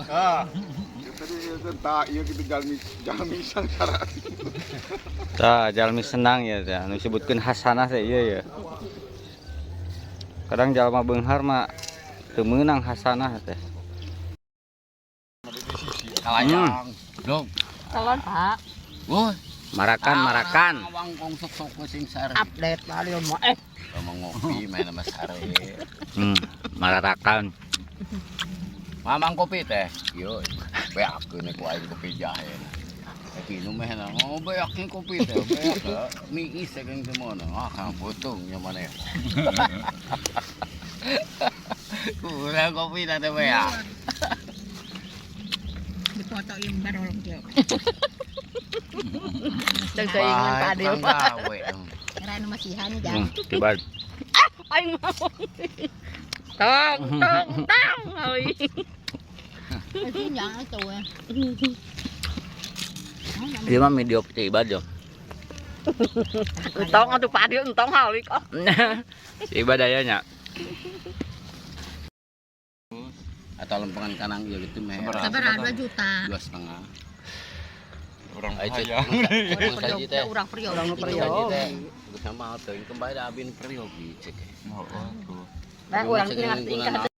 Ah. Tadi itu tak ieu kitu jalmi jalmi sangsara. Tah, jalmi senang ya teh anu disebutkeun hasanah teh ieu ya. Kadang jalma beunghar mah teu meunang hasanah teh. Kalayang. Dong. Calon, Pak. Wah, Marakan marakan. Awang kong sok-sok sing sare. Update lah mah. Eh, Sama ngopi main sama sare. Mararakan. Mamang kopi teh. Yo, beakeun ku aing kopi jahe. Tapi nu meh na, oh beakeun kopi teh, beak. Miis teh kang semono. Ah, kang putung nya maneh. Kurang kopi na teh beak. Dipotoin barolong dia. Dagdaingan pa Bae, Adil. tukang gawe. Kira nu masihan jan. Tiba. Aing mau. Tong tong tong. Ay. Itu yang itu eh. Ieu mah video ti ibad yo. Entong atuh Pak Adil entong halik oh. Si ibad aya nya. Atau lempengan kanang ya gitu meh. Sabaraha 2 juta. 2,5. Orang Ayo, cek. hayang. Orang Saji teh. periogi, orang periogi. Orang gitu. periogi. Saji teh. Geus sama teuing kembali da abin periogi cek. Oh, tuh. Nah, urang tinggal tingkah.